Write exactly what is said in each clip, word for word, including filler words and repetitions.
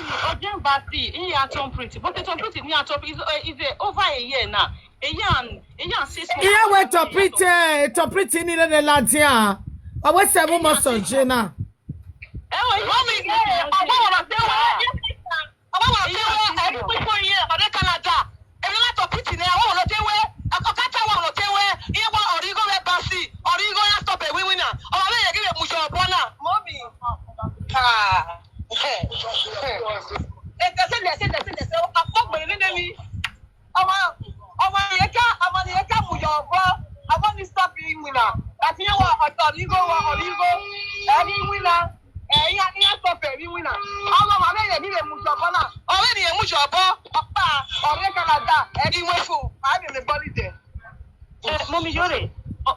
Oje Embassy, he had Tom Pretty. But the Tom Pretty, he had Tom is, uh, is uh, over a year now. A year and a year and six months. Ihe wee tọpite tọpite niile na-ela di a. Ọ wee seven months of Jena. Ewe, mommy, eh, I want to say, I want to say, I want to say, Canada. Èmi náà tọpite ni àwọn ọ̀rọ̀ tẹ́wẹ́, ọkọ̀ káta àwọn ọ̀rọ̀ tẹ́wẹ́, iye wa ọ̀rọ̀ igo rẹ̀ bá sí, ọ̀rọ̀ igo yà stop ẹ̀ wíwí náà, ọ̀rọ̀ mi yẹ kí lè mú yọ ọ̀bọ náà. Mọ́mí. Ẹ̀jẹ̀ sí lẹ̀ sí lẹ̀ sí lẹ̀ sí ọkọ̀ gbèrè nínú mi. Ọmọ ọmọ yẹn ká ọmọ yẹn ká mú yọ ọ̀bọ, ọmọ mi stop yìí wí náà. Àti yẹn wọ ọ̀tọ̀ ní igo wọ ọ̀rọ̀ igo, ẹ̀rí wí náà. Ẹ̀yin ni ẹ sọ fẹ̀rí wí náà. Ọmọ màmá yẹn mi lè mú yọ ọ̀bọ náà. Ọ̀rẹ́ ni yẹn mú yọ ọ̀bọ, ọ̀pá ọ̀rẹ́ Canada, ẹ̀rí wọ́n fún, àbí mi bọ́ nídẹ̀ẹ́. Mommy Jore,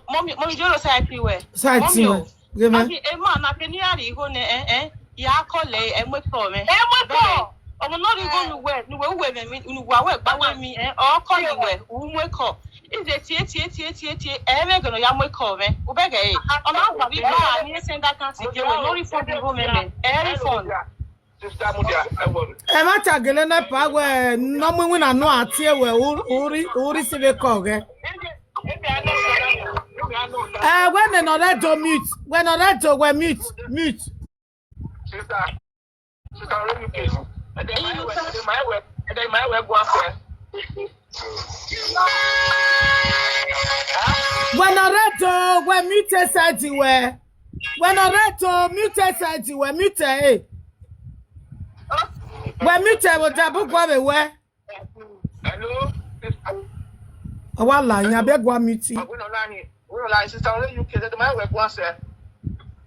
mommy mommy Jore say I feel well. Side Mommy thing o. well. Gịnị? Abi ema na keniari igo ne eh eh ya kọle emwekọ me. Emwekọ. Ọmọ náà rí igo nuwe nuwe uwe me mi nuwe awe gbawe mi eh ọ kọle we umwekọ. Ize tie tie tie tie tie eme gono ya mwekọ me. Ubege eh. Ọmọ agwa bi ba ni send account ke we no refund igo me me. Eh refund. Sister Mudia, I want. Ema chagele na pa we no mu wina no atie we uri uri si be ko ge. Eh, when they no let do mute, when no let do we mute, mute. Sister, sister, let me case. And then my way, and then my way, and then my way go after. When no let do we mute side we. When no let do mute side we mute eh. We mute we tabu kwa be we. Hello, sister. Awala nya be gwa mute. We no lie, we no lie, sister. Let you case. And then my way go after.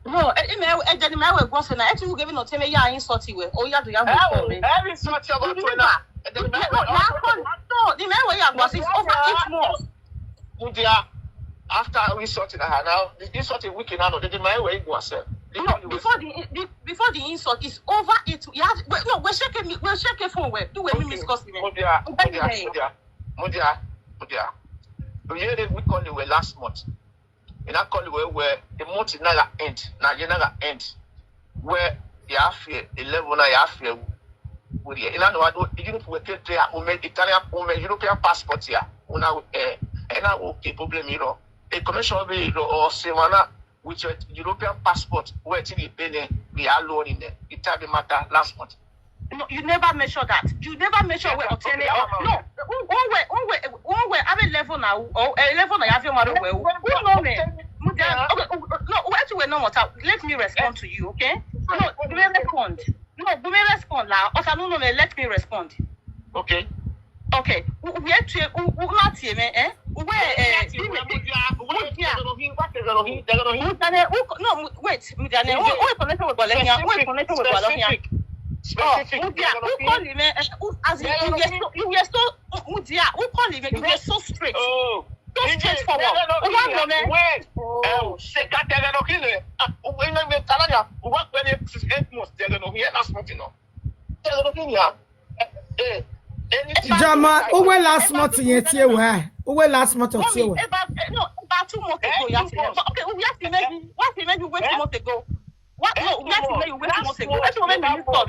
No, eh, ime eh jeni ma we go se na. Eh, tu gave no teme ya insult we. O ya do ya Oh, go me. every sort you go to now. And then my No, na kon. No, the man we ya go is over eight months. Mudia, after we sort it out now, the insult a week now. The my way go after. No, before the, the before the insult is over eight. Yeah, wait, no, we shake me, we shake phone we. Do we me discuss me. Mudia, Mudia, Mudia, Mudia, Mudia. You hear that we call it last month. And I call it where the month is not end. Now you not end. Where you have here eleven now you have here. With you know what do you know we get there? We make Italian, we make European passport here. We now eh, and now okay problem you know. A commission be you know or say one with your European passport where to the Benin, we are alone in there. It have the matter last month. No, you never measure that. You never measure where obtain it. No, who who where who where who where have a level now or a level now you have your mother where who know me. Mudia, okay, no, where to where no matter. Let me respond to you, okay? No, do me respond. No, do me respond now. Osa no no me let me respond. Okay. Okay, where to who who not here me eh? Where eh? Mudane, who co- no, mu- wait, Mudane, who who connection with Balonia? Who connection with Balonia? Oh, Mudia, who call him? Eh, who, as in, you were so, you were so, Mudia, who call him? You were so straight, Oh. so straightforward. Who want no man? Wait. Oh, se ka tẹ̀lé lọ kí lè. Wọ́n ń gbé Canada. Wọ́n pẹ̀lú eight months tẹ̀lé lọ here last month you know. Tẹ̀lé lọ kí ni à? Eh, eh. Jama, uwe last month yẹn tie we. Uwe last month of tie Mommy, we. About eh, no, about two months ago. Eh, Yeah, two months. Okay, we have to maybe, we have to maybe wait two months ago. What? No, we have to maybe wait two months ago. Wait two months ago.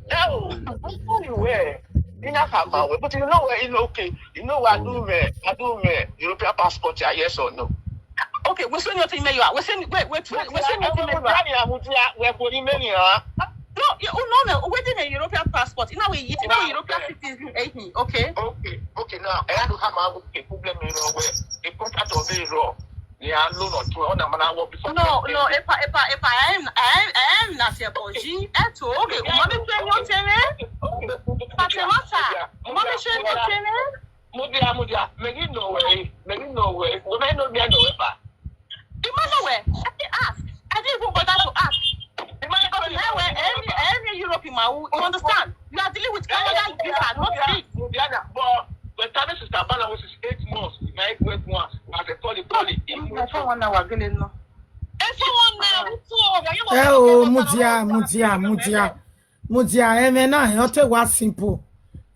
No, I'm telling you where. You know how my way, but you know where you know okay. You know what I do me, I do me. European passport, yeah, yes or no? Okay, we send your thing, you are. We send wait, wait, wait, we send your thing, you are. Mudia, Mudia, we're going in many, huh? No, you know me. We did a European passport. You know we, you know European citizen, eh? Okay. Okay, okay. Now I have to have my okay problem in wrong way. The contract of the law. Yeah, no, no, to on the man I work before. No, no, epa, epa, epa, I am, I am, I am not your boy. She, eh, to, okay, mommy, train your thing, eh? Fatimata, mommy, train your thing, eh? Mudia, Mudia, make it no way, make it no way. We may not be no way, but You might know where. I didn't ask. I didn't even bother to ask. Because now where any, any Europe in my, you understand? You are dealing with Canada visa, not this. Mudia, but the time is about which is eight months. My eight months. As a poly, poly. That's one hour, really, no. Everyone now, Eh, oh, Mudia, Mudia, Mudia. Mudia, eme na, yo te wa simple.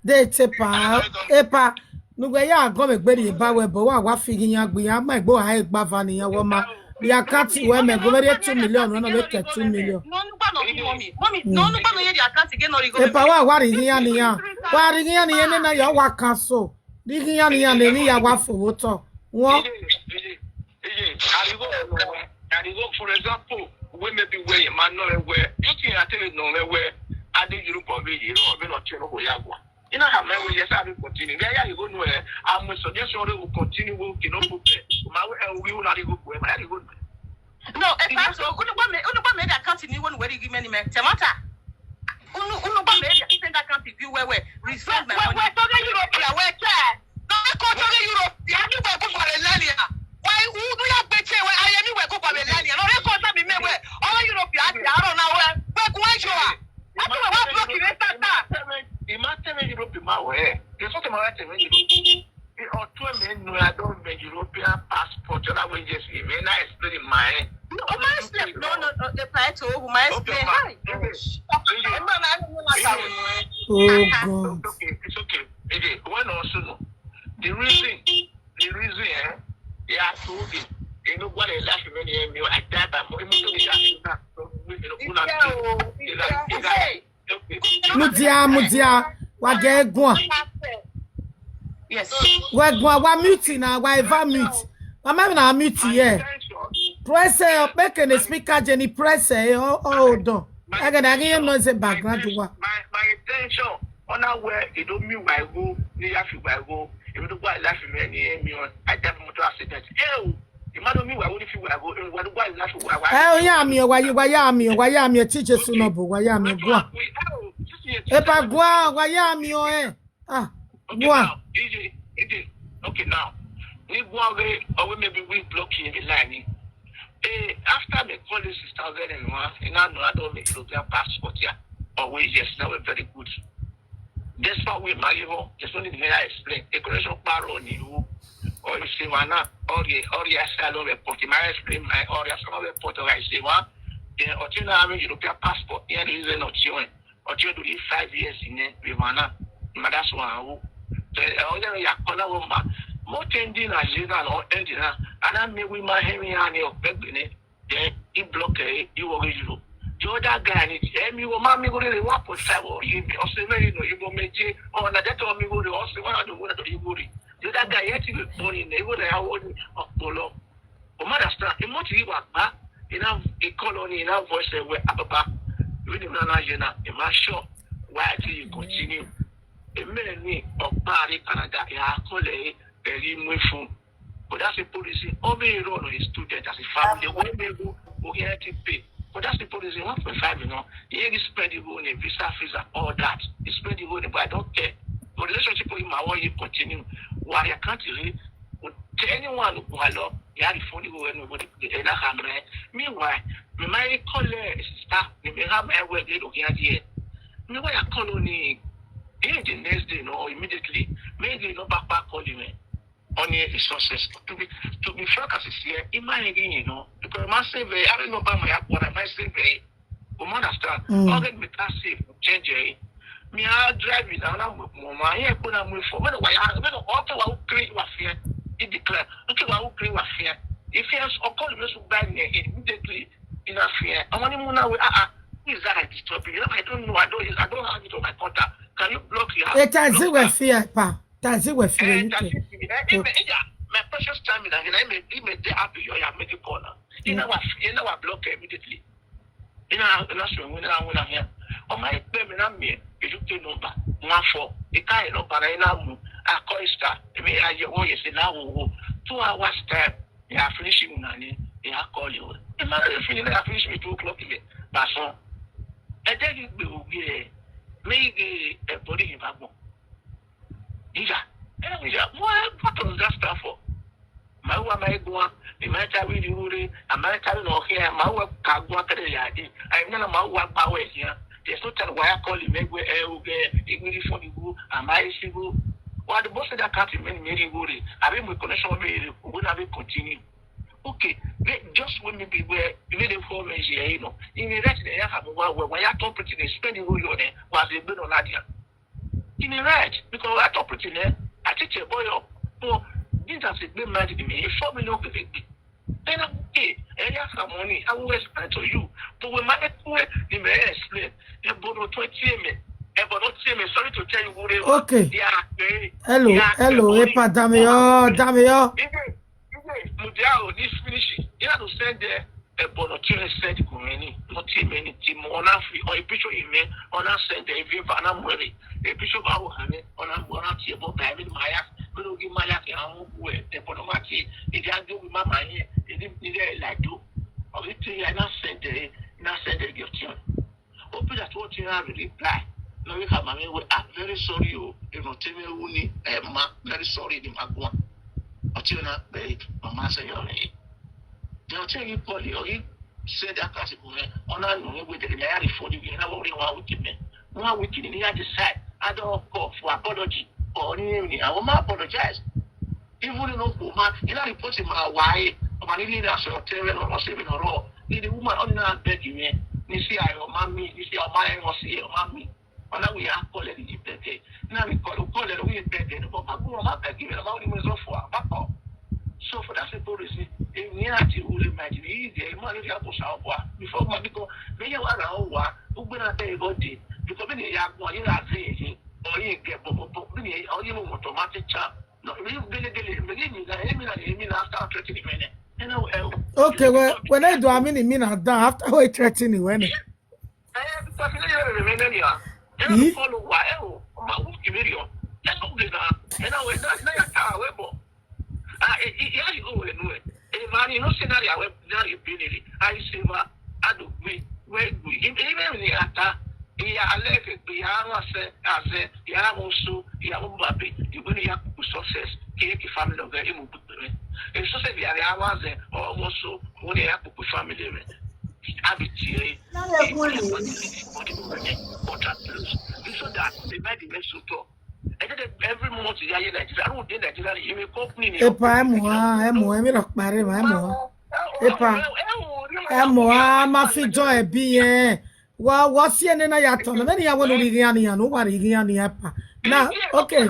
De te pa, epa, nugwe ya go me gberi ba we bo wa wa figi ya gbe ya ma gbo ha e gba va ni ya wo ma. The account wey me go very two million, no, no, make it two million. No, no, no, no, mommy, mommy, no, no, no, no, the account again, no, you go. Epa wa wa ri hiya ni ya. Wa ri hiya ni ya na ya wa cancel. Ri hiya ni ya ni ya wa fo wo to. Won. Iye, iye, iye. Ariwo, ariwo, for example, we may be way, man, no, we. You think I tell you, no, we. I did you go be, you know, we not, you know, we are. You know how many years I will continue. Yeah, yeah, you go nowhere. I'm a suggestion we will continue, we will, you know, put there. My way, we will not go where my go. No, in fact, so, unu go make, unu go make that account in one way, give me, man. Temata. Unu, unu go make that, send that account if you were, were, resend my money. Wait, wait, wait, Europe, yeah, wait, yeah. No, I go to Europe, yeah, you go for a lania. Why, who do you have to say, why I am, you go for a lania? No, I go to me, where? All Europe, yeah, I don't know where. But why you are? That's why I block you, that's that. Imagine Europe, my way. There's something I want to make you. Ọtún ẹ̀mí nù adó mi European passport, ọ̀la wẹ̀ yẹ sí mi náà explain my. No, o máa explain. No, no, no, the part o, o máa explain. Hi. Ẹ máa máa ń mú àtàwọn ọmọ ẹ. Oh God. Okay, it's okay. Èdè, wọ́n náà sùn nù. The reason, the reason, eh, they are told him. They know what they laugh when they hear me. I die by more. Even though they laugh, they laugh. Ìjà o, ìjà. Hey. Mudia, mudia, wa ge gwa. Yes. Wa gwa, wa mute na, wa eva mute. Wa ma na mute, yeah. Press eh, make the speaker, Jenny, press eh, oh, oh, hold on. I can, I can hear noise in background. My, my intention, on our way, it don't mean why go, ni ya fi why go. If you don't go, I laugh, you may hear me on. I tell them to accident. Ew! Imagine me, why would you feel why go? Why do I laugh? Why, why? Eh, oh, yeah, me, why you, why yeah, me, why yeah, me, teach us no, but why yeah, me, go. Epa, go, why yeah, me, oh, eh. Ah, okay, go. Now, easy, easy. Okay, now. We go away, or we maybe we block you in the line. Eh, after me call this sister, and one, and I know I don't make European passport here. Always, yes, now we're very good. That's why we marry her. That's only the way I explain. A correction power on you. Or you say, one, or the, or the asylum report. You might explain my, or the asylum report, or I say, one. Then, or you know, having European passport. Yeah, there is an option. Or you do it five years in it. We want to. That's one. The other, yeah, color woman. More tending as you know, or ending. And I mean, we might have me on your baby. Then he block eh, he will you. The other guy, and it, eh, me, oh, mommy, go to the one point five or you, or say, no, you know, you go make it, or na that one, me go to, or say, one of the one of the you go to. The other guy, yet he was born in the, he was there, I want to follow. Oh, man, that's not, he want to give back, you know, he call on, you know, voice, eh, where, Ababa, you didn't know, you know, I'm not sure why do you continue. A man, me, or party, Canada, yeah, call eh, eh, he move from. But that's a policy. All me run on his student as a family. When they go, we get to pay. But that's the policy. One point five, you know. He spend the money, visa fees and all that. He spend the money, but I don't care. But relationship with him, I want you to continue. Why I can't really. But to anyone who I love, you have the phone, you go anywhere. And I have, eh. Meanwhile, me, my colleague, sister, me, me have my way, they don't hear here. Me, why I call on him? Then the next day, no, immediately, maybe no back, back call him, eh. On here is success. To be, to be frank as it's here, in my opinion, you know, because my save, eh, I don't know about my app, what I might save, eh. You understand? Mm. All that me can save, change, eh. Me, I drive it, and I'm with mama. Yeah, put on with for. When I, when I, what I will create was here, it declare. Okay, I will create was here. If he has a call, you should buy me immediately in a fear. I want him now, ah, ah, who is that I disturb you? You know, I don't know. I don't, I don't have it on my contact. Can you block your It has block it with that? Fear, pa. Taxi we feel Eh, you taxi too. Fee. Eh, he may, yeah, my precious time in here, he may, he may dey happy you are making call now. He Mm. never, he never block her immediately. He now, he now swing, he now win here. Oh my, pay me now me, you take number, one four. He can't number, he now move. I call his star. He may, I, oh, yes, now, oh, oh. Two hours time, he are finishing money, he are call you. He might finish, he are finishing two o'clock in the, but so. And then he will be, maybe, a body in Bagbo. Ija, eh, ija, what, what does that stand for? My wife, my go, the matter with the worry, and my time no here, my wife can go after the idea. I know my wife power here. There's no time why I call him, make we, eh, okay, if we for the go, and my issue go. What the boss said that can't remain, me worry. I mean, we connection with me, we will not continue. Okay, they just when me be where, if they form here, you know, in the rest, they have a while, where I talk pretty, they spend the whole year, while they been on that year. In the right, because I talk pretty, eh, I teach a boy up. So, this has a big magic in me, four million people. Then I'm okay. Area for money. I will explain to you. But when my ex, the man explain, Ebono twenty M. Ebono twenty M. Sorry to tell you, who they Okay. They are paying. Hello, They are hello, paying. Epa Damio, Damio. Even, even Mudiao, this finish. You have to send there. Ebono twenty send Kumeni. Not too many. Timo, on a free. Or a picture in me. On a send there. If you have an amweri. A picture of our hand. On a, on a table. By me, my ass. But don't give my ass. I'm going. Ebono Mati. If you have to give my money. If you need it, like do. Or you think I not send there. Not send there. Give to you. Open that what you have reply. No, you have mommy. We are very sorry. You, you know, tell me who ni. Eh, ma, very sorry. The ma go on. Until now, babe, mama say your name. They'll tell you, Polly, or you said that classic woman. On our new way, the reality for you. You know what you want with me. One week in the other side. I don't call for apology. Or anything. I will not apologize. Even though, man, you know, report him my wife. Man, you need us to tell me or saving or all. Need the woman on that bed, you mean. You see, I, your mommy, you see, your mind was here, your mommy. And now we are calling the bed. Now we call, call it, we bed. But I go on, I beg you, I'm only was for a back up. So for that simple reason, if we are to rule in my easy, a man, if you have to shout, before my, because they are our war, who will not tell you about it. Because when you have one, you are saying, or you get, but, but, but, when you, or you want automatic chap. No, you really, really, really, me, that, me, that, me, that, start threatening me. You know, eh, Okay, well, when I do, I mean, it mean I done after we threaten you, when eh, because you know, you know, you know, Hmm? you follow why, eh, oh, my, who give me your, eh, okay, now, you know, when that, now you can't wait, but, ah, eh, eh, yeah, you go, eh, no, eh. Eh, man, you know, say, now you are, now you been in it. I say, man, I do, we, we, we, even, even the attack, he, I like it, we have a say, I say, you have also, you have a baby, you will have success, keep your family of the, you will put me. If so, say, the other ones, eh, or also, when they have a family, eh, I be tearing. Now you're going. Body will remain, but at least, so that they might be made to talk. And then every month, you hear Nigeria, I don't think Nigeria, you may company. Epa, emo, ah, emo, emi rock pare ma, emo. Epa. Emo, ah, ma fi jo ebi, eh. Wa, wa si ene na ya tono. Many ya wonu rigi ani ya, no wa rigi ani epa. Na, okay.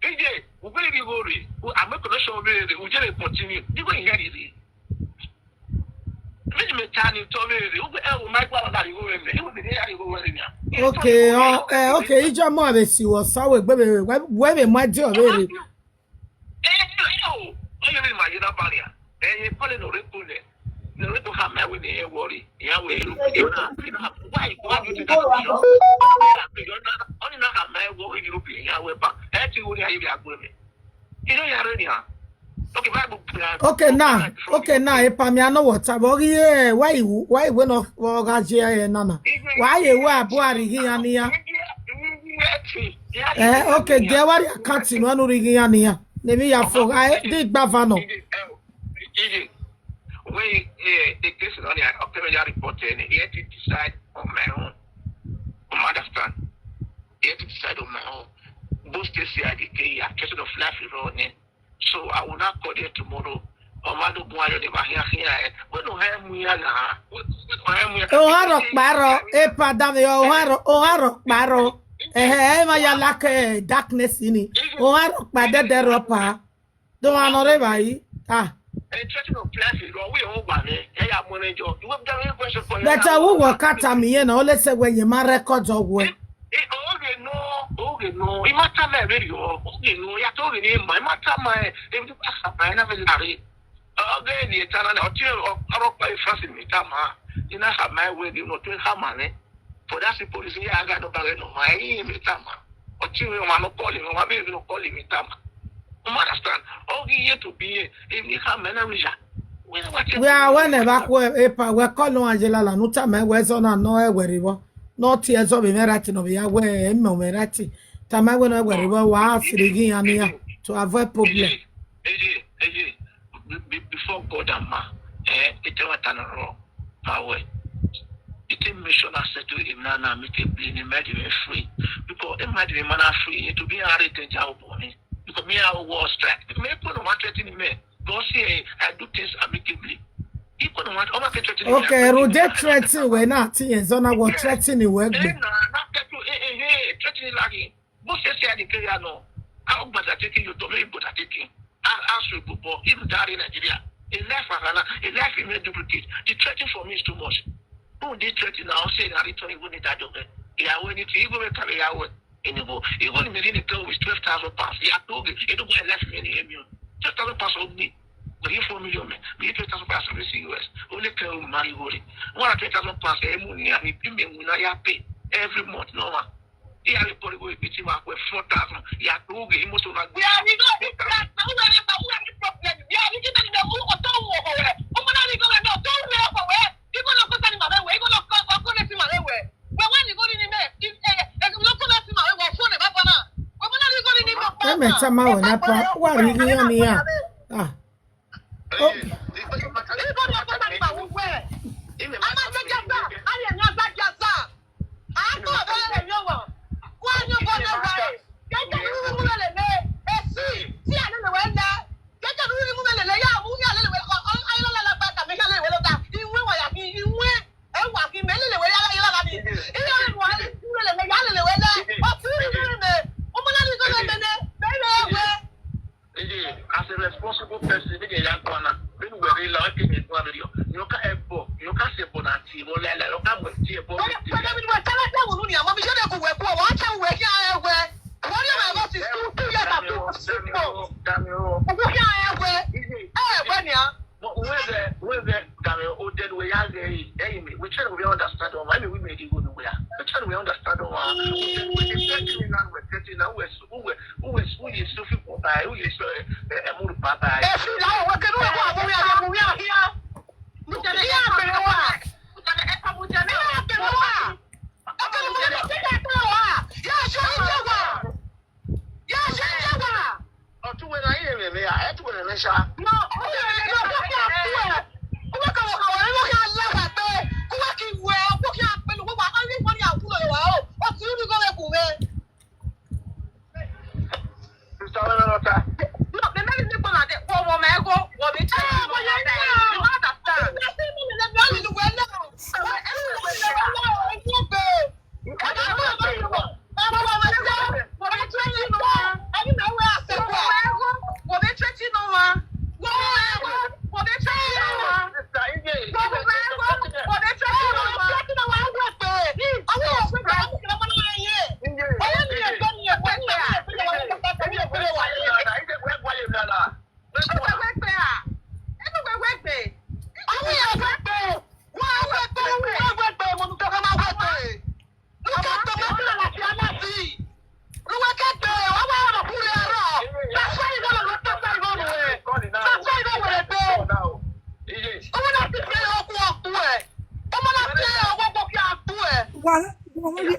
Ije, we go dey go re. I make connection with you. We just continue. You go hear it. Make me tell you, tell me, you go, eh, my God, that you go with me. You go be there, you go with me. Okay, oh, eh, okay. Ijo mo be si wo so we gbe be we we be mo je o be re. Eh, you know, oh, you mean my, you know, barrier. Eh, you call it no recall it. No recall how my way they worry. Yeah, we look. You know, you know, why, why you do that? You know, only now how my worry you be. Yeah, we back. Eh, you worry, you be a good. You know, you are ready, huh? Okay, Bible. Okay, now, okay, now, epa mi ano water, but yeah, why you, why we no, wa ga je, eh, nana? Why you, why abu ari gi ani ya? Eh, okay, ge wa ya kati no anu rigi ani ya. Ne mi ya fo, ai, di gba va no. When, eh, the case on the October report, eh, he had to decide on my own. You understand? He had to decide on my own. Both states say I declare, I catch the fly for running. So I will not call there tomorrow. Omado Buayo de Bahia here. We don't have me now. We don't have me. O haro paro, epa Damio, o haro, o haro paro. Eh, eh, ma ya like, eh, darkness in it. O haro pa de de ropa. Don't want no re bai. Ah. Eh, threaten of fly for run. We all want it. Eh, I'm gonna enjoy. You have done a question for you. But I will work at me, you know, let's say when you ma record your work. Eh, oge no, oge no. Ị mata ma ebe rịọ, oge no. Ya to oge na ịma, ị mata ma ebe dị asa ma na ebe dị. Oge ni etana na ọtị ọrọkpa ifasi ni tama. Ị na ha ma we dị no to ha ma ne. For that simple reason, ya ga no bare no ma. Ị mi tama. Ọtị we ma no call me, ma be no call me tama. You understand? Oge ye to be ye. Ị ni ha ma na rija. We na wa. We are whenever we epa we call no Angela la no time we so na no e we ribo. No ti e so be me right no be ya we e me me right. Time we no we ribo wa sirigi ya ni ya to avoid problem. Eje, eje, eje. Be- be- Before God and man, eh, it ever turn wrong. Power. It is mission I said to him now, now make a plane, imagine me free. Because imagine me man are free, it will be a rate and job for me. Because me I will strike. Me put on one threatening me. God say, eh, I do things amicably. He put on one, all my threatening me, Okay, I Rude threaten threaten we na ti e so na we threaten we Eh, gbe. na, na, threaten, eh, eh, eh, threatening like him. But say, say, I declare no. How but I take you to me, but I take him. I ask you, but if that in Nigeria, A life as an a life you may duplicate. The threatening for me is too much. Who dey threaten now? Say na return even need that job. Yeah, when it even make a yeah, when anymore. Even the million come with twelve thousand pounds. Yeah, told you. You don't go less million. Twelve thousand pounds only. But you four million, man. Me twelve thousand pounds from the U S. Only tell you money worry. One twelve thousand pounds. Eh, money. I mean, pay me when I pay every month. No one. He had a body with him up with four thousand. Yeah, told you. He must have. Yeah, we know this class. Now we are not. We are the problem. Yeah, we give them the who or don't work away. Come on, we go and don't work away. Igwe na-akọta n'ime wee, igwe na-akọta n'ime wee. Wee nwa igwe dị n'ime, igwe na-akọta n'ime wee, wee fụọ n'ebe afọ na. Wee mụ na igwe dị n'ime ọkpa. Emecha ma ọ na-akpa, wara ihe ya na ya. Ah. Igwe na-akọta n'ime wee. Ama aja gị asa, anyị enye aja gị asa. Akọ ọbụla na-enye ụwa. Kwa anyị ụgwọ na-egwa anyị. Keke nri mụ na-eme, esi, si ya na-ewe nda. Keke nri mụ na-eme, ya bụ ya na-ewe, ọ, ọ, anyị lala la bata, me ya na-ewe lọta. Inwe wa ya, inwe. Ewa ki me lele we ya la la ni. Ile le wa le le ya le le we le. O tu ni le me. O mo na ni ko le me ne. Me le we. Ije, as a responsible person, me ya kwana. Me nu we la ke ni kwa mi yo. Yo ka ebo, yo ka se bona ti mo le le, yo ka mo ti ebo. Oye, kwa mi we tala ta wo ni amo mi je de ku we ku wa cha we ki a we. What do you have to do? Two years ago, six months. Damiro, Damiro. Ku ki a we. Eh, we ni a. Weze weze game oded we ya ge eyi me we try we understand on why we made go nowhere. We try we understand on why we thirty now we thirty now we we we we so fi ko ba we so e mu ba ba. E fi la o ke no wa mo ya mo ya ya. Mo je le ya be wa. Mo je le e pa mo je le ya be wa. E ke mo je le ya be wa. Ya so je wa. Yes, yes, yes. Otu we na ihe na-eme ya, etu we na-eme sha. No, o yẹ kí o kí a kú ẹ. Kúwẹ́ kan wọ̀ kàwé nínú kí a lábàá pé kúwẹ́ kí wẹ̀ ọ́ kó kí a pẹ̀lú gbogbo àwọn ilé ìwọ́n ní àkúrò ìwà o. O ti rí mi gọ́wẹ́ kù rẹ. Sister Ọlọ́rọ̀ta. No, the many people na dey wọ́n wọ́n mẹ́ kó wọ́n mi tẹ́ ẹ wọ́n yẹ kí a. You understand?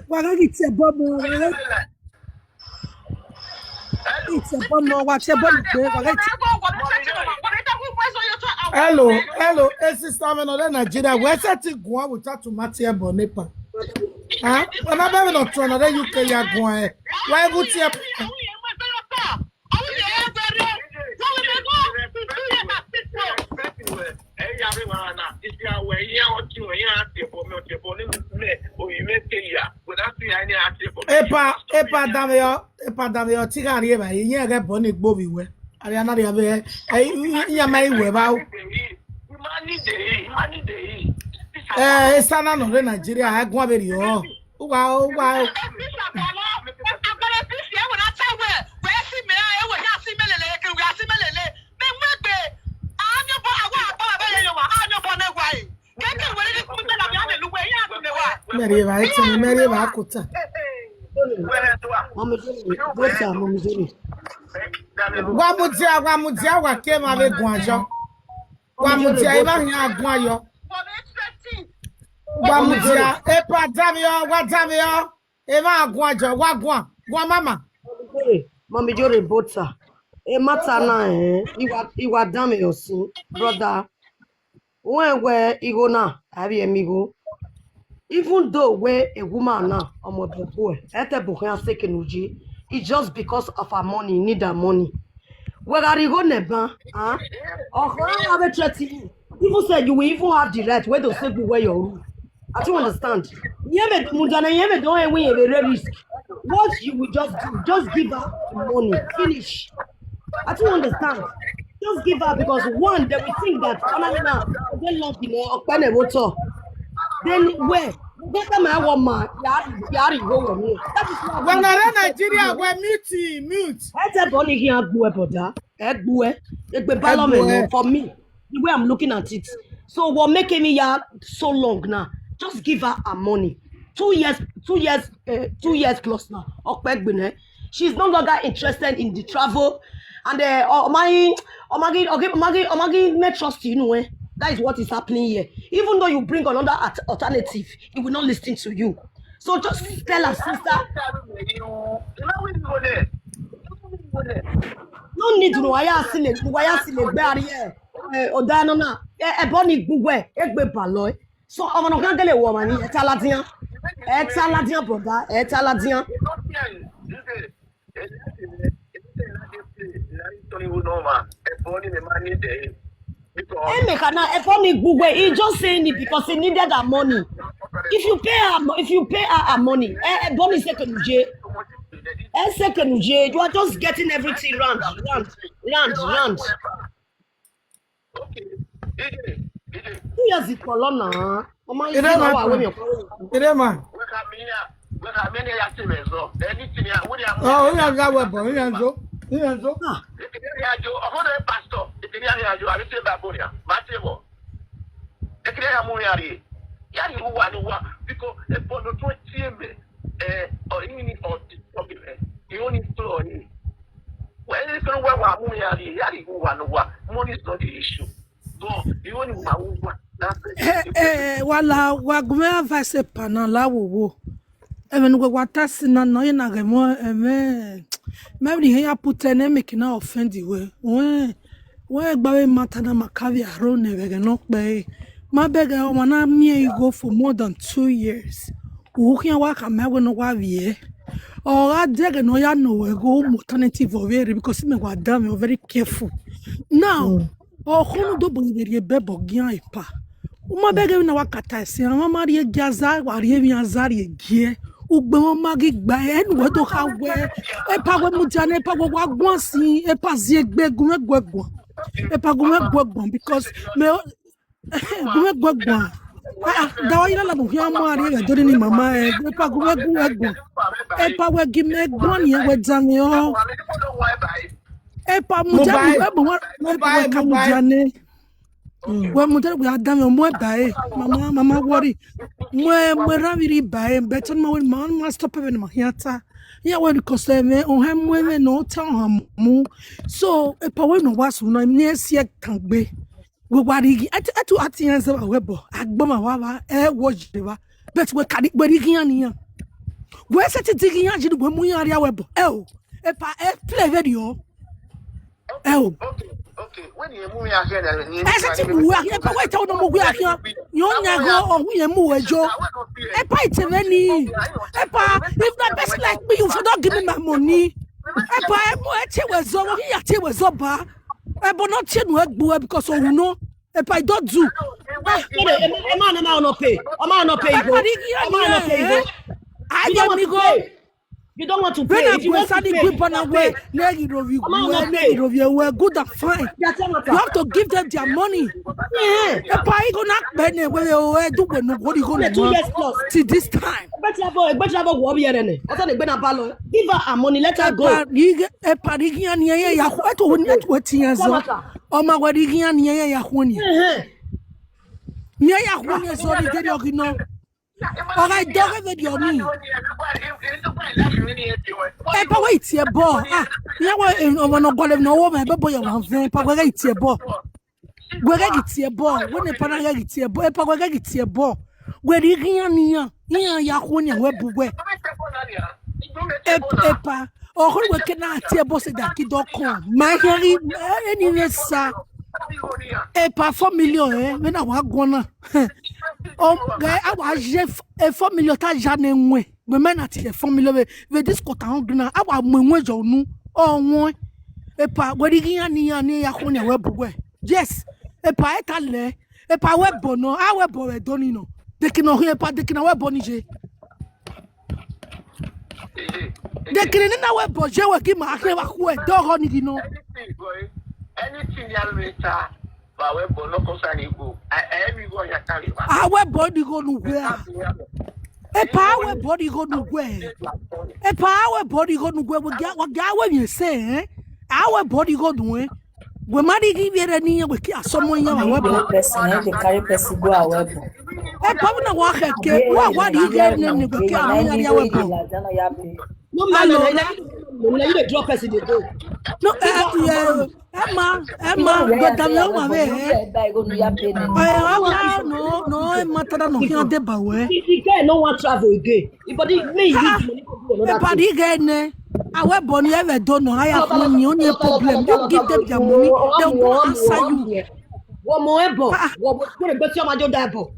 Wàhálà ti tẹ̀ bọ́ mọ́. It's a bomb, no, watch a bomb, wàhálà ti. Hello, hello, hey sister, I'm another Nigeria. Where's that thing going without to match here, Bonepa? Huh? When I'm having a turn, another U K, you're going. Why would you? Epa, epa, dame yo, epa, dame yo, tigari eba, iye ge boni gbobi we. Ari anari abe, ai, iya mai we ba o. Eh, esa na no re Nigeria, ha gwa be ri o. Uwa o, uwa o. Mary Eva, it's me, Mary Eva Akuta. Mami Jimmy, Bota, Mami Jimmy. Wa mudia, wa mudia, wa ke ma ve gwanjo. Wa mudia, ema nya gwanyo. Wa mudia, epa dame yo, wa dame yo. Ema gwanjo, wa gwan, gwan mama. Mami Jimmy, Bota. E matter na eh, iwa iwa dame yo sin, brother. When we igo na, abi emigo. Even though we a woman na, omo bobo, ete bohe aseke nuji, it's just because of her money, need her money. We gari go neba, ah? Oh, how have a threaten you? Even said you will even have the right where to say go where your room. I don't understand. Yeme mudana yeme don't we a very risk. What you will just do, just give her the money. Finish. I don't understand. Just give her, because one, they will think that Onanina, they love the more Okpene water. Then where? Get them my woman, Yari, Yari, go with me. That is what When I run Nigeria, we're mute, mute. I tell Bonnie here, go about that. Egbe, Egbe Balome, for me, the way I'm looking at it. So what making me here so long now? Just give her her money. Two years, two years, uh, two years plus now. Okpegbe, she's no longer interested in the travel. And uh, oh my, oh my, okay, oh my, oh my, may trust you, you know, eh? That is what is happening here. Even though you bring another at- alternative, he will not listen to you. So just tell her, sister. No need to know why I see it, why I see it, where here. Odana na, Ebony Gugwe, Egbe Baloi. So I'm not gonna get a woman, it's a Latina. It's a Latina, brother, it's a Latina. Emeka na Ebony Gugwe, he just saying it because he needed her money. If you pay her, mo- if you pay her her money, eh, Ebony say que nous Eh, say que nous you are just getting everything round, round, round, round. Two years ago, Lona. Ọmọ yìí Ire ti ma. wà wọ́n mi ọ̀pọ̀. Ire ma. Oh, ina ga webo, ina zo. Ina zo. Pastor, ekele ya ya jo, abi se ba bonya, ma se mo. Ekele ya mu ya ri. Ya ri wa ni wa, because e bo no to tie me. Eh, o ini o ti o bi me. You only store ni. Well, it's going to wa mu ya ri. Ya ri wa no wa. Money is not the issue. So, you only wa wa. That's it. Eh, eh, wala wa gume advice pa na la wo wo. Even go wa tasi na no na ge mo, amen. Maybe he ya put an make na offend the way. When when gbawe mata na makavi aro ne ge no pe. Ma beg e o ma na mi e go for more than two years. U kí wa ka me we no wa vie. Or I deg no ya no we go alternative of it because me wa damn, you're very careful. Now, or kono do bangere bebo gian epa. Uma bege na wakata ese ama mari e gaza wari e mi azari e gie. Ugbe mo magi gba e nu we do ka we. Epa we mu jane, epa we wa gwan si, epa zi egbe gun egwe gwan. Epa gun egwe gwan because me gun egwe gwan. Ah, ah, da wa ina la mu hia mari e do ni mama e. Epa gun egwe gwan. Epa we gi me gwan ye we jane o. Epa mu jane, epa mu jane. We mu jane we adam yo mo ba e. Mama, mama worry. Mo mo ra viri ba e, better mo we ma ma stop e ma hiata. Ya we ko se me o ha mo we no ta ha mu. So epa we no was no ni e si e kan gbe. We wa rigi atu atu ati yan se wa we bo. Agbo ma wa wa e wo je wa. But we kadi we rigi yan ni yan. We se ti digi yan ji we mu yan ri a we bo. E o. Epa e play video. E o. Okay, okay. When you move your head, Ese ti bu wa epa we ta no mo we akia. Yo nya go o we mu we jo. Epa ite me ni. Epa, if that person like me, you for not give me my money. Epa e mo e che we zo, we ya che we zo ba. E bo no che no egbu e because o no. Epa I don't do. Emma, Emma, Emma, no pay. Emma, no pay. Go. Emma, no pay. Go. I You don't get want me to go. pay. You don't want to pay. When I If you go want to study pay, good, but I you wear pay. negi rovi Come on, we let's negi pay. rovi we good and fine. That's what You have to give them their money. Yeah. Epa I go not pay ne we o e do we no go di go Two no. years plus. Till this time. Egbe ti abo, egbe ti abo wo bi ere ne. Ata ne egbe na ba lo. Give her her money. Let her go. Epa rigi epa rigi ani ye ya ko to ni to ti yan so. O ma we rigi ani ye ya ko ni. Eh, eh. Ni ya ko ni so ni geri ogino. Oga idoge video ni. Epa we iti e bo. Ah, ya we o no gole no wo me be bo ya wan ven. Epa we iti e bo. We ga iti e bo. We ne pa na ga iti e bo. Epa we ga iti e bo. We rigi ani ya. Ni ya ya ko ni we bu we. Epa. O ko we ke na ti e bo se da ki do kon. Ma he ri e ni ne sa. Epa four million eh. We na wa gona. O ga a wa je e four million ta ja ne nwe. We me na ti e four million we. We this quarter on green. A wa mo nwe jo nu. O won. Epa we rigi ani ya ni ya ko ni we bu we. Yes. Epa e ta le. Epa we bo no. A we bo we do ni no. De ki no he epa de ki na we bo ni je. De ki ni na we bo je we ki ma ke wa ku e do go ni ki no. Anything ya later. But we bono concern you go. I I we go ya carry back. Awe body go nowhere. Epa awe body go nowhere. Epa awe body go nowhere. We get we get we you say eh. Awe body go nowhere. We marry give you any we ki asomo yan awe body. Person eh, dey carry person go away bo. Epa we na wa keke. Wa wa di ge ne ne we ki awe ya we bo. No man, no, no, no, you dey drop person dey go. No, eh, eh, Emma, Emma, go down your way. Eh, Emma, no, no, Emma, tada no here dey ba we. The guy no wan travel again. If body me use money go do another Epa di ge ne. Awe body ever don't know how you money, only problem. You give them their money, they will answer you. Wọ́n mọ ẹ bọ̀, wọ́n mọ ẹ bọ̀, tí ọmọ ajọ́ dá ẹ bọ̀.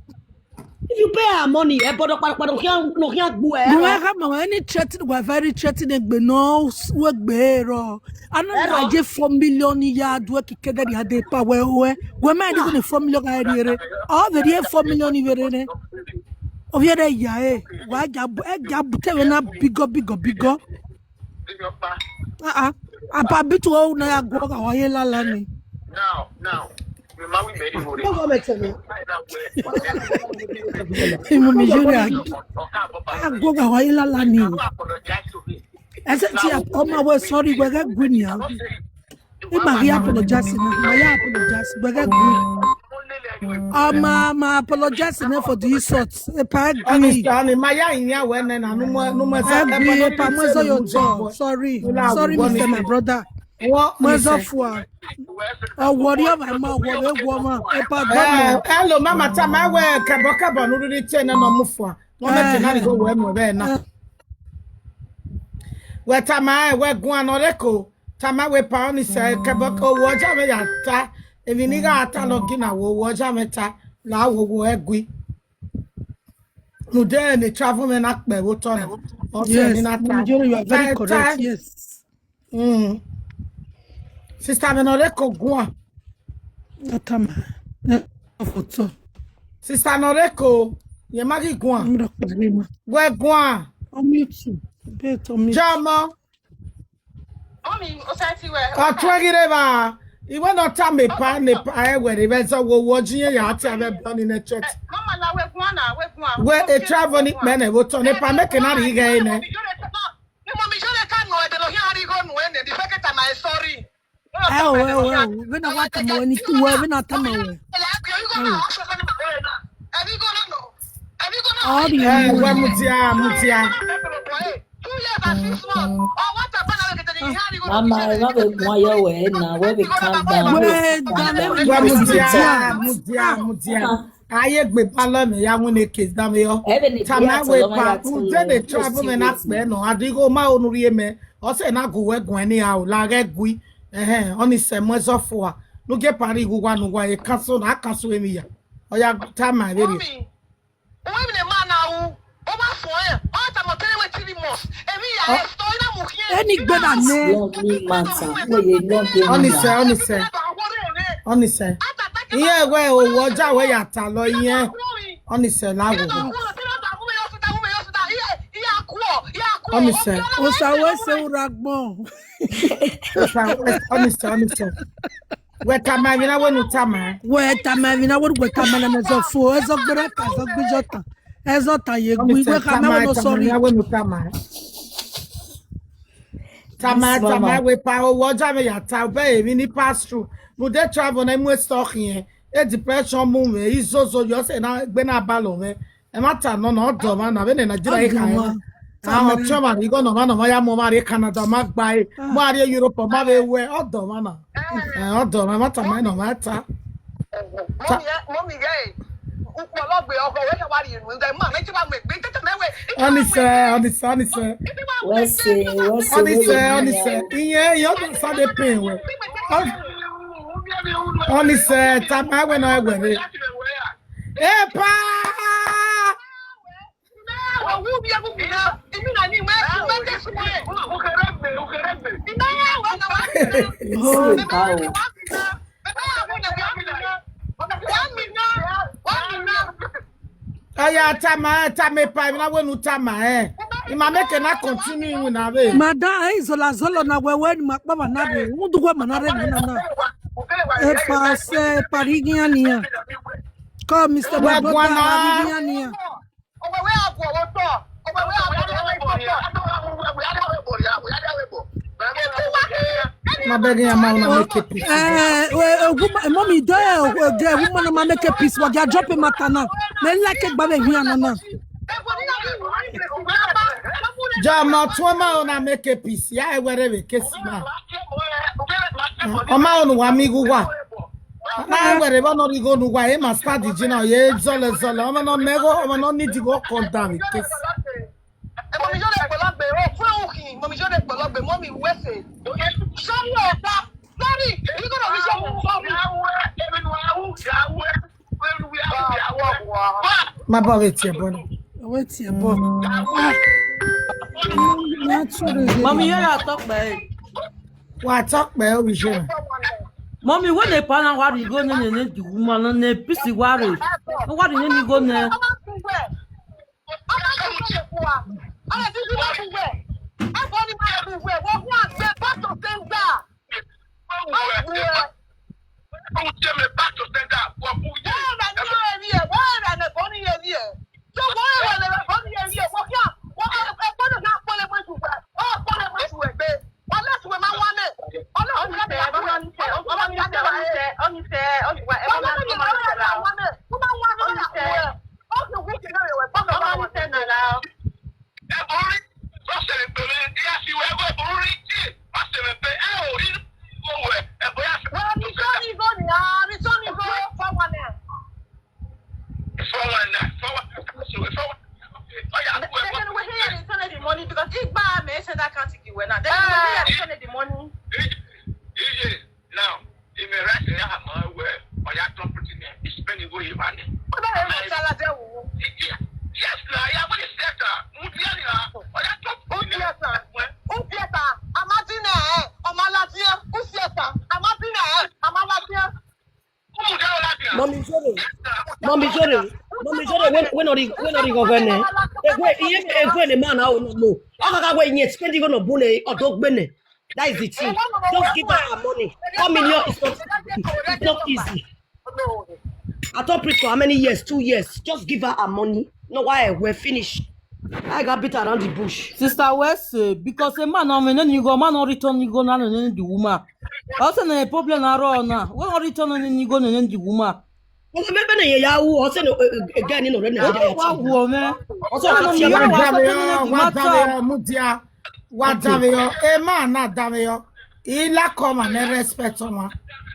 If you pay her money, ẹ bọ̀dọ̀ padà padà kí á kí á gbó ẹ. Gwe ha ma any threaten we very threaten egbe no we gbe ro. Ano na je four million ya do ki kede ya de pa we we. We ma ni ni four million ga ri re. O ve ri four million ni ve re ne. O ve re ya e. Wa ja bu e ja bu te we na bigo bigo bigo. Ah ah. Apa bitu o na ya gwo ga wa ye la la ni. Now, now, we ma we very worried. Don't go make me. Imo mi jure agi. Ọkà bọ́bá. Agwo ga wa ye la la ni. Apologize to me. Ese ti ọmọ we sorry we ga gwi ni a. Ima he apologize na. Ma ya apologize we ga gwi. Ama ma apologize na for the insult. Epa gwi. Honestly, honey, my ya in ya when na no more no more. Agwi epa mo so yo to. Sorry. Sorry, Mister My brother. What Mo so fua. O worry of my mouth, worry of woman. Epa gwi. Hello, mama, tama we kabo kabo no really tena no mufua. Mo me tena go we mo be na. We tama we gwa no leko. Tama we pa oni se kabo ko wo ja me ya ta. Emi ni ga ta lo gina wo wo ja me ta. La wo wo egwi. No dey ni travel me na pe wo to na. O se Yes, ni na ta. Nigeria, you are very Ta- correct. ta- Yes. Mm. Sister me no leko gwa. Atama. Eh, for so. Sister Noreko, ye magi gwan. I'm not problema. Gwe gwan. On mute. Bet on mute. Jama. Mommy, o sa ti we. Atwegi reba. Iwe no ta me pa ne pa e we reba so wo wo jin ya ati abe boni ne chat. Mama na we gwan na we gwan. We e travel ni pe ne wo to ne pa me ke na ri ge ne. Ni mo mi jole ka no e de lo hin ari go nu e ne di feke ta na e sorry. Eh, we we we na wa ta mo ni tu we we na ta mo we. All the Eh, we mutia mutia. Two years and six months. Oh, what a Mama, I love it when you were now. Where we calm down. We da me We mutia mutia mutia. Aye gbe pa lo mi ya mu ne case da me yo. Tama we pa u de de travel me na pe no. Adigo ma onu ri me. O se na gu we gun ni a o la re gui. Eh eh, oni se mo so fo a. Nu ge pari gu wa nu wa e kaso na kaso emi ya. Oya tama we ri. Mommy, why me man now? O ma fo e. O ta mo three months. Emi ya e story na mo here. Any gbada ne. Long me matter. No, you long me Oni se matter. oni se. Oni se. Iye we o wo ja we ya ta lo iye. Oni se la wo. Oni se. O sa we se ura gbon. Oni se oni se. We tama mi na we nu tama. We tama mi na we we tama na me so fo. E so gbere ka so gbijo tan. E so ta ye gbi we ka me we no sorry. Tama tama we pa o wo ja me ya ta be emi ni pass through. No dey travel na mu stock yen. E depression mu me izozo yo se na gbe na ba lo me. E ma ta no no do ma na be ne Nigeria e ka. Ah, o tio ma ri go no ma no ma ya mo ma ri Canada ma gba e. Mo ari Europe ma be we o do ma na. Eh, o do ma ma ta ma no ma ta. Mommy, mommy, yeah. Upologbe ọkọ we ka wa ri nu. Nde ma me ti ba me gbe tete me we. Oni se oni se oni se. What's it? What's Oni se it? Oni se. Iye yo do sa de pain we. Oni se tama we na we re. Epa. Oh. Oya tama tama pa mi na we nu tama eh. I ma make na continue you na we. Madam, eh, zola zolo na we we ni ma pa na be. Mu du gwa ma na re na na. Epa se parigiania. Call Mister Wagwana. Parigiania. My begging, I'm not make it. Eh, well, a woman, mommy, there, the woman, I'm make a peace. What you drop him at now? Then like it, but we are not. Jama, two ma ona make a peace. Yeah, wherever case ma. Oma onu wa mi gu wa. Na wherever no go no wa. E ma start the gina. Ye zole zole. Oma no mego. Oma no need to go come down in case. Mommy, you dey gbolo gbe. Oh, fún òkè. Mommy, you dey gbolo gbe. Mommy, wẹ́sẹ̀. Sorry, ọ̀pá. Sorry. You gonna be so sorry. My boy, wait here, boy. Wait here, boy. Mommy, you are talk by. What talk by? We share. Mommy, when they pan out, what you go ne ne the woman ne pisi worry. What you ne go ne? Money because if buy me send that account to you now. Then you will return the money. Now, if you rush in your hand, well, or you don't put in there, it's spending go you money. What about the Masala Jawu? Yes, now, yeah, what is that? Mutiana, or you don't put in there. Upieta, Amadina, eh, Omaladia, Usieta, Amadina, eh, Amaladia. Mommy Jore, Mommy Jore, Mommy Jore, when when are you when are you going? Egwe, iye egwe ne man, I don't know. Aka ka we nye spend go no bune odogbene. That is the thing. Just give her her money. Four million is not, it's not easy. I told Prince for how many years? Two years. Just give her her money. No, why? We're finished. I got beat around the bush. Sister West, eh, because a man, I mean, you go, man, no return, you go, no, no, the woman. Also, the problem, I run now. We don't return, and you go, and the woman. Well, maybe na ya wu, also, no, eh, eh, again, you know, run the Wa wo me. Also, Wa that's your dame man. Yo, wa dame yo, mudia. Wa dame yo. E man na dame yo. Ila come and respect someone.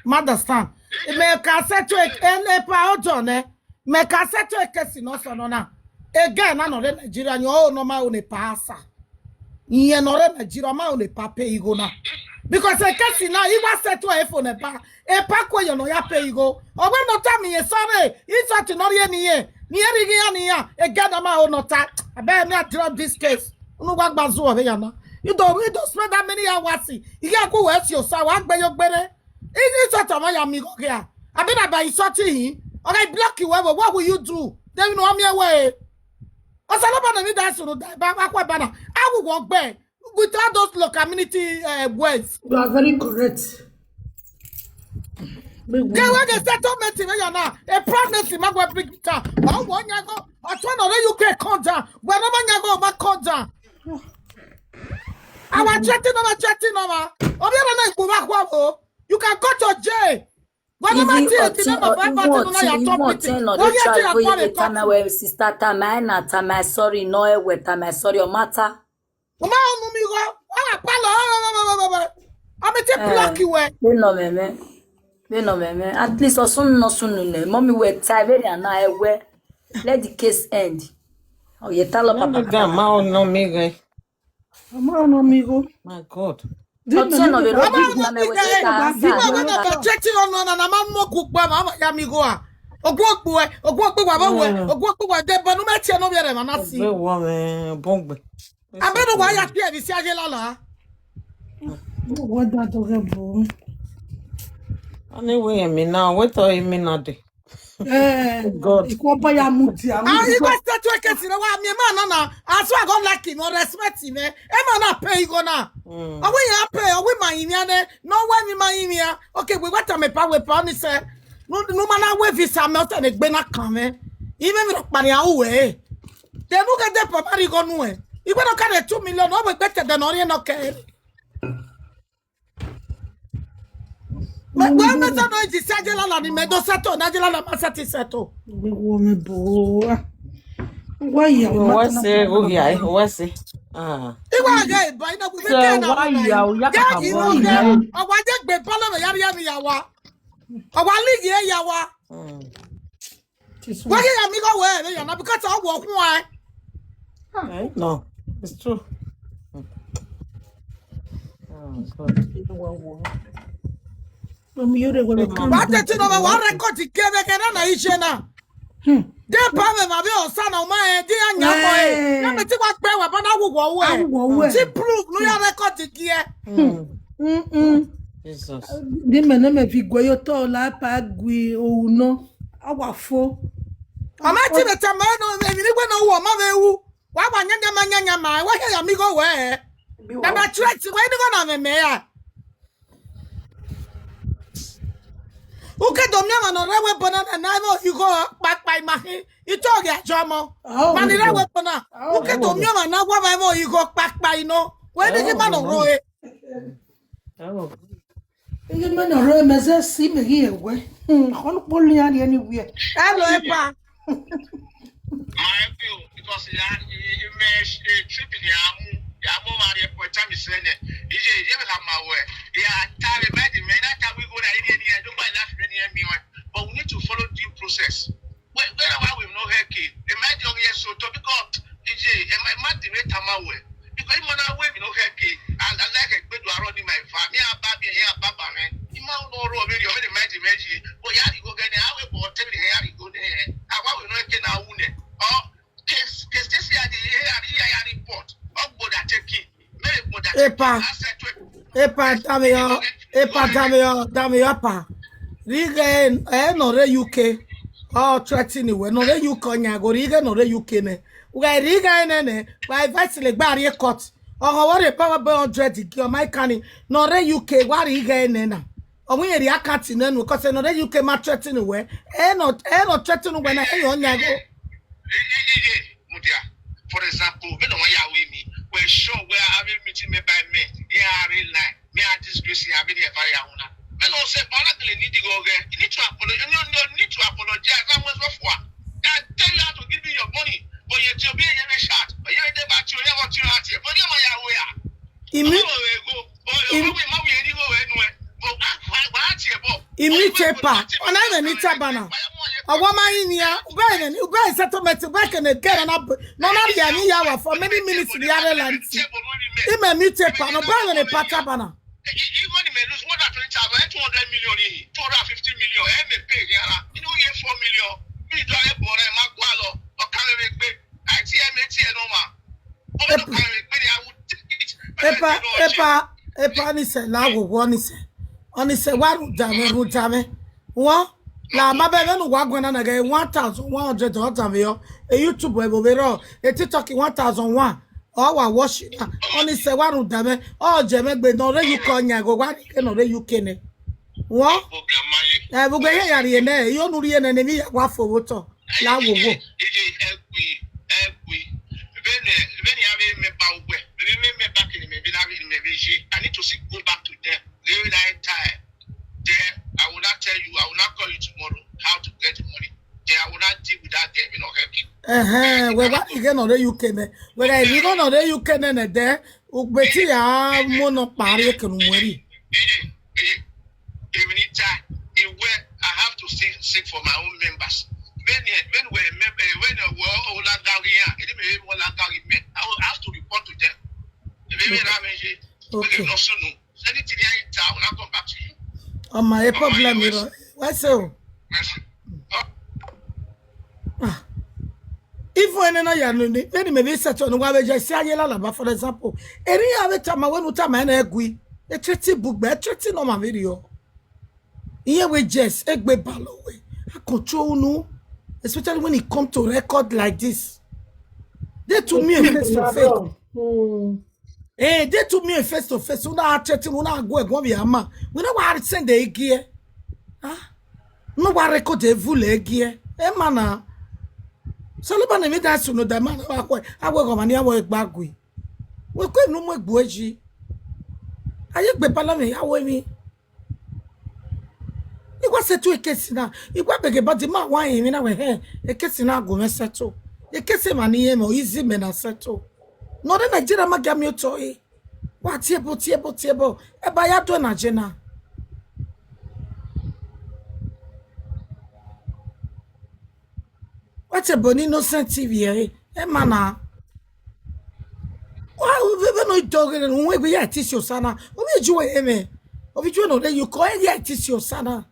Understand? Me ka se to e, e, e pa ojo ne. Me ka se to e kesi no so no na. Again, I know the Nigeria, you all know my own pasa. Iye no re Nigeria, my own pa pay go na. Because e kesi na, iwa se to e phone pa. E pa ko yo no ya pay go. O we no tell me, sorry. It's such no ye ni ye. Ni ye ri ya ni ya. Again, my own no ta. I bet me I drop this case. Unu wa gba zu o ya na. You don't, you don't spend that many hours. You go west your sa wa gbe yo gbere. Is it such a man ya mi go here? I mean, I by insulting him. Or I block you, what, what will you do? Then you know me away. Osalaba na mi da suru da ba akwa bana. I will walk back with all those local community uh, words. You are very correct. They were the settlement in Ghana. A pregnancy, my boy, big time. Oh, one year ago, I told her you can come down. Whenever you go, back come down. Our chatting over, chatting over. Obi na na ikuba kwa o. You can go to jail. Whenever Even till the until number or five even thousand na until your even top until meeting. No Go dey get try your go call yeye a tama top. We sister tama na tama sorry no ewe tama sorry o matter. Uma onu mi go. Ala palo. Ami te Eh, block you eh. Me no meme. Me no meme. At least osun no sunu ne. Mommy we tie very na ewe. Let the case end. Oh, ye talo Let me papa. Down. Ma ono mi guy. Ama ono mi go. My God. Did Otu na no be Ama rubbish no na me we mi guy. Sister Ama Ama no answer. Cheti ono na na ma mo ku pa ma ma ya mi go a. Ogwo ogbo e, ogwo ogbo wa ba we, Mm. Ogwo ogbo wa de bonu me tie no bi re ma na si. Ogbe wo me bongbe. Abe no wa ya tie bi si aje lala. What that okay, bro? Anyway, me now, what are you mean at? Eh, God. Iko baya muti. Ah, you go start to get you know what I mean, man. No, no. As I go like him or respect him, eh? Eh, man, I pay you go now. Mm. Are we ya pay? Are we my in here? No, why me my in here? Okay, we got time pa we pa ni say. No, no man, I wait visa me out and it been a come, eh? Even me pari a uwe. They no get the papa go no eh. You better carry two million. No, we better than Orient, okay. But when we say no, it's Sajela la ni me do settle, Najela la ma settle settle. Gbogbo mi bò ó. Wá ìyàwó má Wọ́n tán ṣe ó yà ẹ́, wọ́n ṣe. Ah. Iwa ga iba ina ku So why you are, you are Get you talking know about that. now? Awa je gbe balo me yari yami yawa. Awa ligi e yawa. Mm. This one. Why ya mi go we ya na because I walk why. Eh? No, it's true. Oh, God. Omi yóò rẹ̀ wẹ̀rẹ̀ kan. Wa te ti no ma wa record ke be ke na na ije na. Hmm. De pa me ma be o sa na o ma e di anya mo e. Eh. Na me ti wa pe wa ba na wo wo we. Awọ wẹ̀. Ti proof no ya record ki e. Mm. Mm-mm. Jesus. Ní mẹ̀nà mẹ̀ fi gbọ́ yóò tọ́ ọ lápá gui òun náà. Àwa fó. Ama ti be ta ma no me ni gbe na wo ma be wu. Wa wa nya nya ma nya nya ma. Wa ya mi go we. Na na threat we ni go na me me ya. Uke do mi ma no re we bona na na mo you go pa pa ma hi. Ito ge ajomo. Oh, Ma ni re we bona. Uke do mi ma na wa mo you go pa pa ino. We ni ki ma no ro e. Oh. Iye mẹ́nà rẹ̀ mẹ́sẹ̀ sí mi yí ẹ̀wẹ́. Ọ̀nà pọ̀lì yá ni ẹni wí ẹ̀. Hello, Epa. My view, because ya ime trip in ya amu ya amu mari epo time is ne. Ije ije ka ma we. Ya tare me di me na ta we go na ide ni do by life ni mi we. But we need to follow due process. When when why we no help it. Imagine yes so to because ije e ma di me tama we. Because mo na we no help it. And I like a good aro ni my family. Ya ba mi ya baba me. Ima no ro me yo me di meji meji. But ya di go get how we go tell me ya di go there. Awa we no ke na wu ne. Oh, case case this ya di ya di ya report. Oh, go that take it. Me go that. Epa. Epa, dame yo. Epa, dame yo. Dame yo, pa. Rige, eh, no re U K. Oh, threatening we. No re U K nya go. Rige, no re U K ne. Uga rige ne ne. Wa advice le gba re court. Ogo wo re power be hundred ki o mai kani. No re U K wa rige ne na. Omu yeri account ne nu ko se no re U K ma threatening we. Eh no, eh no threatening we na eh yo nya go. Mudia. For example, me no ya we me. We show where I will meeting me by me. Yeah, I real line. Me I disgrace ya me the fire una. Me no say para the need to go again. You need to apologize. You need to apologize. I'm was before. I tell you how to give me your money. But you to be in a shot. But you never to never to out here. But you my way. Imi, Go. Oh, you my way anyway. But I I here, but imi chepa. Ona even ni tabana. Awa ma ini ya. Ugba even ni ugba settlement ugba ke ne get na na no na ya ni ya wa for many minutes the other land. Ime mi chepa no ba even ni pata bana. Even if you lose more than twenty thousand, two hundred million, two hundred fifty million, eh, may pay, yeah, you know, yeah, four million, me do a bore, ma gualo, or can we pay, I T M A T N O ma. Or no can we pay, I would take it. Epa, epa, epa ni se la wo wo ni se. Oni se wa ru dame, ru dame. Won la ma be no wa gwen na ge one thousand one hundred o dame yo. E YouTube e bo be ro. E TikTok one thousand one. O wa watch na. Oni se wa ru dame. O je me gbe no re U K nya go wa ni ke no re U K ne. Won Program, my Eh, gbogbo ihe ya rie ne, yo nu rie ne ne mi ya wa fo wo to. La wo wo. Ije egwi, egwi. Vene, vene ya me me ba ugwe. Me me me back in me be na me be je. I need to see go back to them. They will not time. Then I will not tell you. I will not call you tomorrow how to get the money. Then I will not deal with that. Then you know help you. Eh eh, we wa ige no re U K ne. We ga ri go no re U K ne ne de. Ugbe ti ya mo no pari ke nu weri. Ije, ije. Even if I, if where I have to seek, seek for my own members. When when we member when we all that down here, it may all that down here. I will have to report to them. If we ram ije, we Okay. No sunu. Anything I tell, I will not come back to you. O ma e problem ro. Wa se o. Mercy. Oh, If we no ya no ni, then maybe set on wa be je si aye la la ba, for example. Eri ya we tama we nu tama na egwi. E treat bugbe, e treat no ma video. Iye we just egbe balo we. I control unu, especially when it come to record like this. They took me face to face. Hmm. Eh, they took me face to face. Una chatting, una go go be ama. We no want send the gear. Ah, no want record the full gear. Eh, mana. So look at me that soon. The man, I will go money. I will back we. We go no more bueji. Aye gbe pala me, ya we mi. Igwa settle ekesi na. Igwa bege body ma wa yin mi na we he. Ekesi na go me settle. Ekesi ma ni ye mo easy me na settle. No de Nigeria ma ga mi oto e. Wa tie bo, tie bo, tie bo. E ba ya do na je na. What about innocent T V, eh? Eh, mana. Wa we we no dog ni we we ya tisi osana. O mi ju we eme. O mi ju no de you ko ya tisi osana.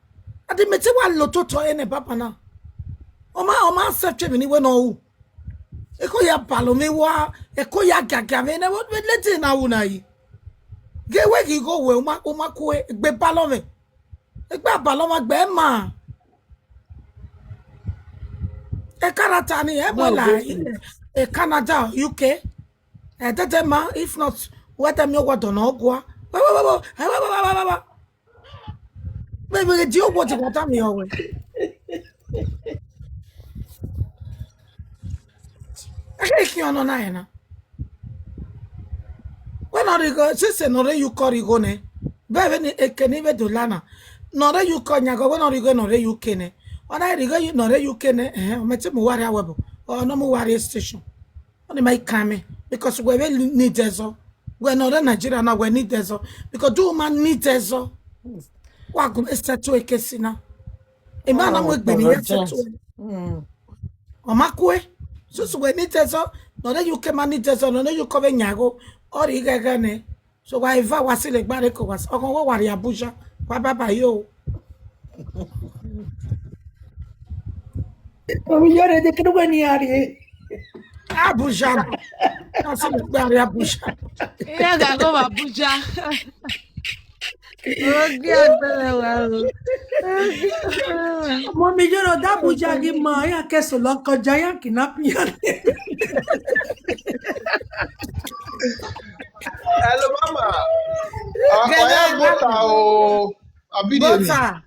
Ade mete wa loto to ene papa na. O ma, o ma accept me ni we no u. E ko ya palo mi wa, e ko ya gaga me na we we leti na u na yi. Ge we gi go we o ma, o ma ku e gbe palo me. E gbe palo ma gbe ma. E karata ni e No, bola go e please. e Canada, U K. E tete ma, if not, what am you what on ogwa? Wa wa wa wa. E wa wa wa wa wa. Baby, the deal what you want me away. I can't hear no na na. When are you go? She say no re you call you go ne. Baby ni e keni be do lana. No re you call nyago when are you go no re U K ne. When are you go you no re U K ne. Eh, me ti mu wari awebo. Oh no mu wari station. Oni mai kame because we we need ezo. We no re Nigeria na we need ezo because do man need ezo. Wa go e settle ekesi na. E ma na Oh, mo gbe ni ya Reverend. settle. O ma ku e. So so we need ezo. No re U K ma need ezo. No re U K be nyago. Ori gaga ne. So wa eva wa sile gbare ko wa. Ogo wo wari Abuja. Wa baba yo. Omi yore de kinu we ni ari. Abuja. Na sile gbare Abuja. Ihe ga-agụ ma Abuja. Oge agbara wa o. Oge agbara wa. Mo mi yoro da Abuja gi ma ya keso lo koja ya kidnap ya. Hello, mama. Ah, oya bota o. Abidemi. Bota.